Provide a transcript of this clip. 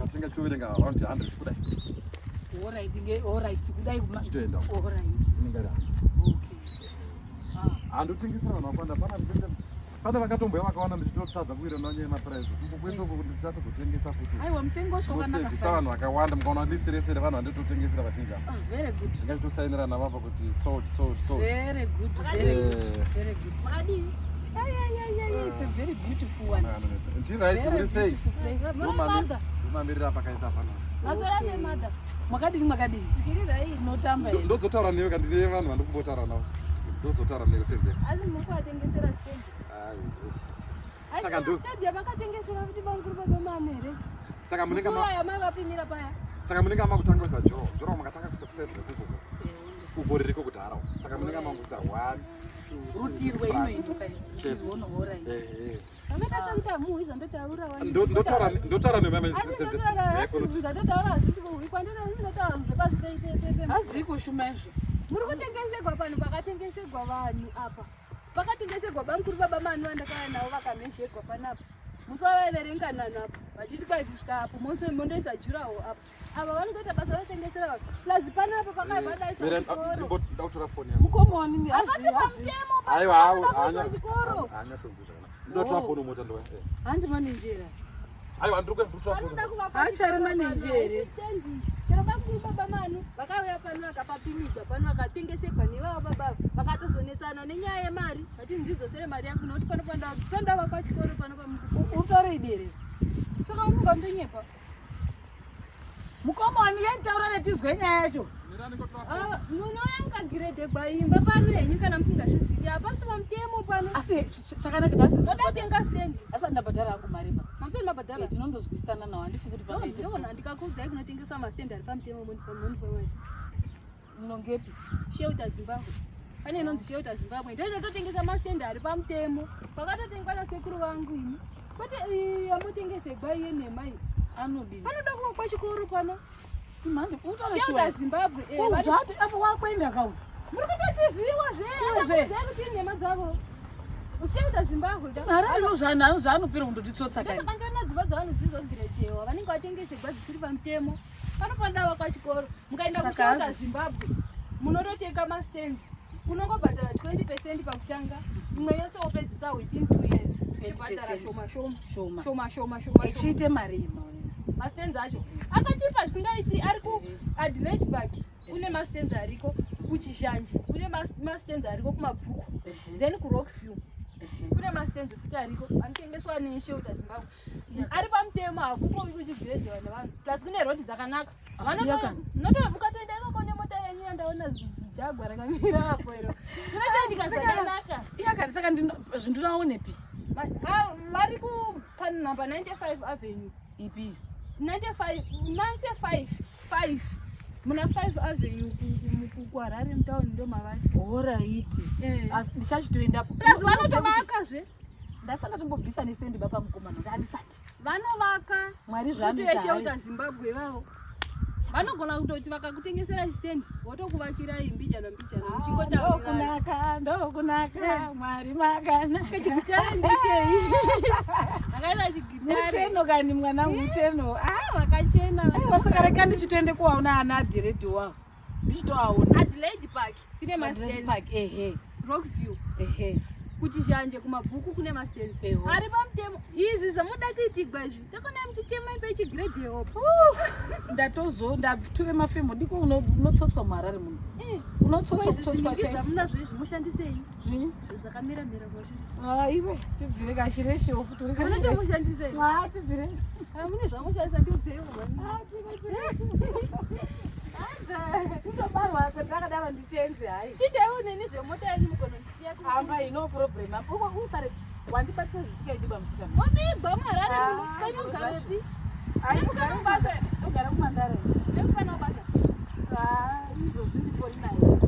Tinenge tichitoverenga around 100 kudai. Alright, nge alright kudai kuma. Tichitoenda. Alright. Inenge iri 100. Okay. Ah. Handotengesera vanhu vakawanda pana pane vakatomboya vakawanda ndichitotadza kuwira navo nyaya yemapuraisi kwese uko kuti ndichatozotengesa futi. Aiwa mutengo wacho wakanaka. Ndosevhisa vanhu vakawanda mukaona list rese revanhu vanditotengesera vazhinji ava. Ah, very good. Ndingachitosainira navo apa kuti sold sold sold. Very good, very good. Eh. Very good. Makadii? Ay, ay, ay, ay, it's a very beautiful one. Ndiright, Very muri sei? beautiful place. Mother. Ndomamirira pakaita pano. Maswera sei mother? Makadini makadini? Ndiri right. Tinotamba here. Ndozotaura newe kana ndine vanhu vandikumbotaura navo. Ndozotaura newe senzeni. Asi muri kuvatengesera stand. Saka Asi ndo- stand yamakatengesera kuti bamukuru baba mani here? Saka munenge Musi waya mavapimira paya. Saka munenge makutanga kuisa jo. Joro makatanga kuisa kusaid rekuko. Uko ririko kudhara. Saka munenge makuisa 1 2 Rutirwe ino ino. Chete. Rutirwe alright. Eh eh. Vamakaita kuti hamuhwi zvandotaura wani. Ndotaura ndotaura newe mama Asi senzeni. ndotaura asi zvandotaura hazvisi kuhwikwa ndotaura zvepasi pe Haziko shuma izvo. Muri kutengesegwa panhu pakatengesegwa vanhu apa. Pakatengesegwa bamukuru baba manu vandakauya navo vakamhezhegwa panapa. Musi wavaiverenga nhanho apa vachiti kwai kusvika apo mondoisa juraho apa. Ava vanotoita basa vanotengesera vanhu. Plus panapa pakabva daiswa chikoro. Ndakutora foni yangu. Mukoma wani Hapasi pamutemo Aiwa, panoda chikoro. Hanyatsonzwi zvakanaka. Ndotora foni mota ndo. Hanzi manenjera. Aiwa, ndiri kutora foni. Vanoda kuvapa Achari chikoro manenji pano, here? haisi stendi. Chero bamukuru baba manu vakauya pano vakapapimigwa pano vakatengesegwa nevavo baba vakatozonetsana nenyaya yemari vati ndidzosere mari yangu nokuti pano pandava pachikoro pano pamukuru Utore idere. saka unonga ndonyepa Mukoma wani ventaura netizwe nyaya yacho. Ah, munouya mukagiredhegwa imba pano henyu kana musingazvizivi hapasi pamutemo pano Asi chakanaka ndasi. voda kutenga stendi Asi ndabhadhara hangu mari pa. mamusati mabhadhara Tinondozwisana nawo handifi kuti pakaite. ndogona ndikakuudzai kunotengeswa mastendi ari pamutemo mundipa mari Munongepi. Shelter Zimbabwe. Pane inonzi Shelter Zimbabwe. Ndio inototengesa mastand ari pamutemo. Pakatotengwa nasekuru vangu ini. Kwete iyi yamotengesegwa iye nhema iyi. Anodini. Panoda kuvakwa chikoro pano. Mhandi utore Shelter shuwa. Zimbabwe. Eh, Zvati apo wakuenda kau. Muri kutotiziwa zve. Izve. Akakuudzai kuti nhema dzavo. Shelter Zimbabwe. ka. Harare no zvaanopera kundotitsotsa kai. Ndosaka ndiona dzimba dzavanodzizogiredhewa vanenge vatengesegwa dzisiri pamutemo. Pano panoda vakwa chikoro. Mukaenda Saka kuShelter hazi- Zimbabwe munototenga mastands. Unongobhadhara 20% pakutanga. Imwe yose wopedzisa within 2 years. Uchibhadhara 20%. shoma shoma. Shoma. Shoma shoma shoma. shoma. Ichiite mari maonera. Mastands acho akachipa zvisingaiti ari ku Adelaide Park kune mastands ariko kuChishanje kune mastands ariko kuMabvuku then kuRockview kune mastands futi ariko anotengeswa neShelter Zimbabwe ari pamutemo hakungovi kuchibhiredhewa nevanhu plus kune rodhi dzakanaka Yaka. mukatoenda ikoko nemota yenyu yandaona zijagwa rakamira apo iro inotoendika zvakanaka Iya saka zvindinowaonepi. Vari kupanhamba 95 Avenue. Ipi. 95 95 5 muna 5 Avenue kuHarare mutauni ndo mavari. Horaiti. Eh. Asi ndichachitoenda. Plus vanotovakazve. Ndasanga tombobvisa nesendi baba mukomana kuti handisati. Vanovaka Mwari kuti zvaanoita. veShelter Zimbabwe vavo vanogona kutoti vakakutengesera chitendi votokuvakira mbijana mbijana muchingotaurira. Ndokunaka, ndokunaka, Mwari makanaka. Chigitare ndechei? Akaita chigitare. Mucheno kani mwana mucheno. Ah, vakachena. Aiwa saka rega ndichitoende kuwaona ana Adelaide wawo. Ndichitoaona. Adelaide Park kune Adelaide mastands. Park, ehe, Rockview ehe. kuChishanje kuMabvuku kune mastands Eho. ari pamutemo. Izvi zvamuda kuitigwa izvi takona muchichema pechigiredhewo. Ndatozo ndature mafemo diko unotsotswa muHarare muno. Unotsotswa Izvi kutsotswa zvinhu chaiko. zvamunazvo izvi mushandisei? Zvinyi? Zvakamira mira kwazvo. Ah, iwe tibvire kashireshe futi uri kashireshe. Munotomushandisei? Ah, tibvire. Ah, mune zvamushandisa ndiudzeiwo. Ah, tibvire. Kutobarwa ndakadaro nditenzi hayi. Titeiwo neni zvemota yenyu mugonondisiya. Hamba ino problem. Uko usare wandibatisa zvisikaiti bamusikana. Wabigwa muHarare muno. Ah, Kwenyu ugarepi? Hayi kugara kubasa, ugara kumandara. Nemufana wabasa. Ah, izvozvi ndipori naye.